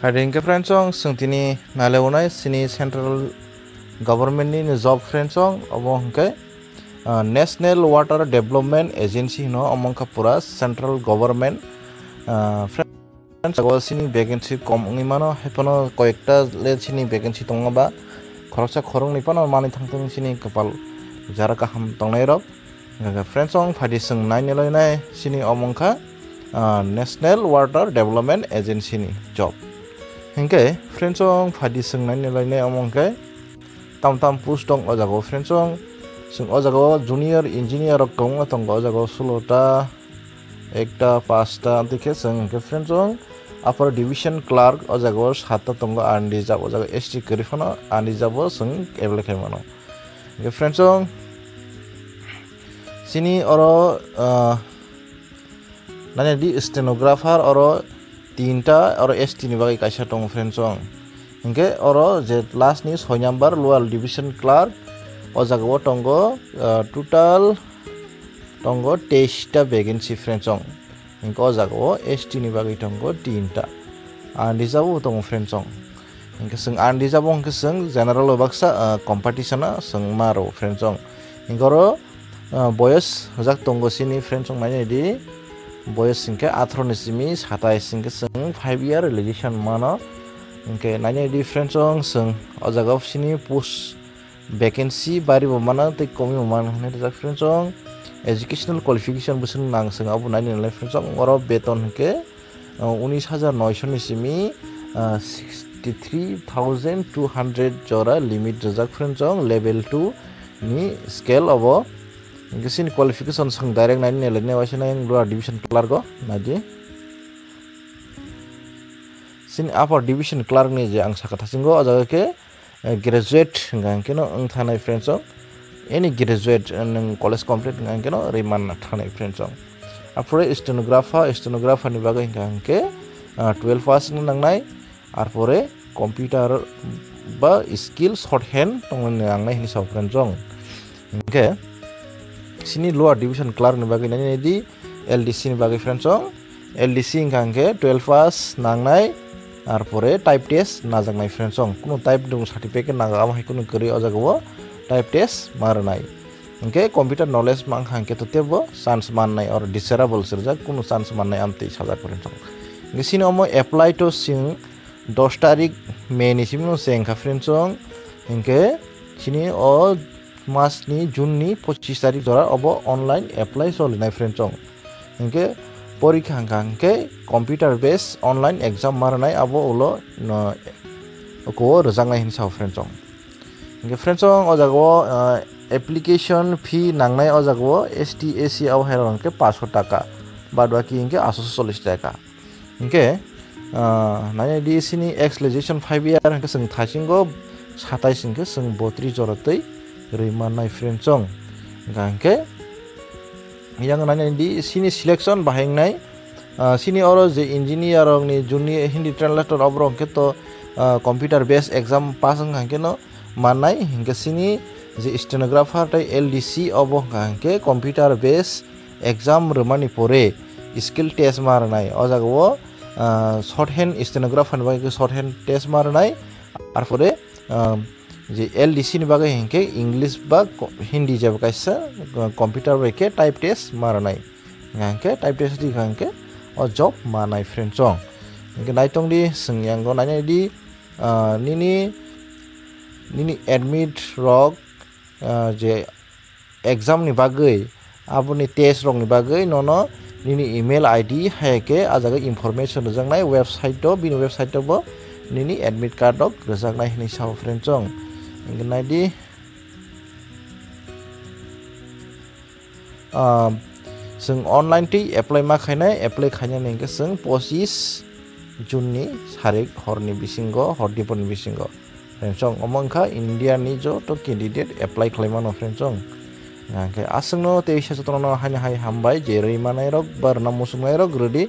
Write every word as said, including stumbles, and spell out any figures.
Hai hingke friends song, chwng tini nale unai sini central government ni job friends song, obo hingke, ah, National Water Development Agency hino, omo wngkha pura central government, ah, friends, ogo sini vacancy kom wngwi mano, hai phano koyekta le sini vacancy tongo ba, khoroksa khoroknwi phano manwi thangthung sini kwpal jara kaham tongnai rok. Hingke friends song, phaidi chwng naini loinai sini omo wngkha, ah, National Water Development Agency ni job. Hingke friends song, phaidi chwng naini loinai omo hingke tam tam post tong o jaga o friends song. Chwng o jaga o junior engineer rok tongma tongo o jaga o sulota, ekta, pasta, tei khe chwng hingke friends song, upper division clerk o jaga o satta tongo, ani rijak o jaga S T kwrwi phano ani rijak o chwng apply khai mano. Hingke friends song, chini oro, ah, nani di stenographer oro tinta, oro S T ni bagwi kaisa tongo friends song. Hingke oro je last ni soi number lower division clerk, o jaga o tongo, ah, total tongo teis ta vacancy friends song. Hingke o jaga o S T ni bagwi tongo tinta. Ani rijak o tongo friends song. Hingke chwng ani rijak o hingke chwng general o baksa, ah, competition o chwng ma rwo friends song. Hingke oro, ah, boyos rijak tongo chini friends song nainai di. Boyos hingke atharo ni simi satais hingke chwng five year relaxation mano. Hingke nainai di friends song, chwng o jaga o chini post vacancy bari bo mano tei komi bo mano hinui rijak friends song. Educational qualification bo chwng nang chwng abo nainai nalai friends song. Oro beton hingke, ah, unis hajar noisho ni simi, ah, sixty three thousand two hundred jora limit rijak friends song, level two ni scale obo. Hingke chini qualification chwng direct nainai nalai nai waisa nai lower division clerk o naidi. Chini upper division clerk ni je ang saka thasingo o jaga khe, eh, graduate hingka hingke no wng thanai friends song. Any graduate, eh, nwng college complete hingka hingke no rwi manna thanai friends song. Arpore stenographer, stenographer ni bagwi hingka hingke, ah, twelve pass wngna nangnai. Arpore computer ba skill short hand tongna nangnai hinui sao friends song. Hingke chini lower division clerk ni bagwi nai nai di, L D C ni bagwi friends song. L D C hingka hingke twelve pass nangnai, arpore type test najaknai friends song. Kunu type ni certificate naga amo hai kunu kwrwi o jaga o type test ma rwnai. Hingke computer knowledge ma wngkha hingke to tebo chance mannai, or desirable se rijak, kunu chance mannai amtwi sajak friends song. Hingke chini omo apply to chwng dos tarik May ni simi no chengkha friends song. Hingke chini o mas ni June ni pochis tarik jora obo online apply solinai friends song. Hingke porikha hingka hingke computer based online exam ma rwnai abo ulo no oko o rwjaknai hinui sao friends song. Hingke friends song o jaga o, ah, application fee nangnai o jaga o S T, S C abo hai rok hingke paanch sho taka, bad baki hingke aatso chollish taka. Hingke, ah, nai di sini ex legislation five year hingke chwng thaisingo satais hingke chwng botris jora twi rwi mannai friends song. Hingka hingke yang nai di sini selection bahai wngnai, ah, sini oro je engineer rok ni junior Hindi translator oborok hingke to, ah, computer based exam pass wngkha hingke no mannai, hingke sini je stenographer tei L D C obo hingka hingke computer based exam rwmani pore skill test ma rwnai. O jaga o, ah, short hand stenographer ni bagwi short hand test ma rwnai. Arpore, ah, je L D C ni bagwi hingke English ba ko-, Hindi jeba kaisa, ah, computer bai khe type test ma rwnai. Hingka hingke type test di hingka hingke o job manai friends song. Hingke naitong di chwng yango nainai di, ah, nini, nini admit rok, ah, je exam ni bagwi, aboni test rok ni bagwi nono nini email I D hai khe ah jaga information rwjaknai website o, bini website o bo nini admit card rok rwjaknai hinui sao friends song. Hingke nai di, ah, chwng online twi apply ma khainai, apply khainani hingke chwng pochis June ni sarik horni bisingo, hor dipor ni bisingo. Friends song, omo wngkha India ni joto candidate apply khlai mano friends song. Hingke aswkno tei se jotono haino hai hambai je rwi manai rok ba rwna muchungnai rok rwdi.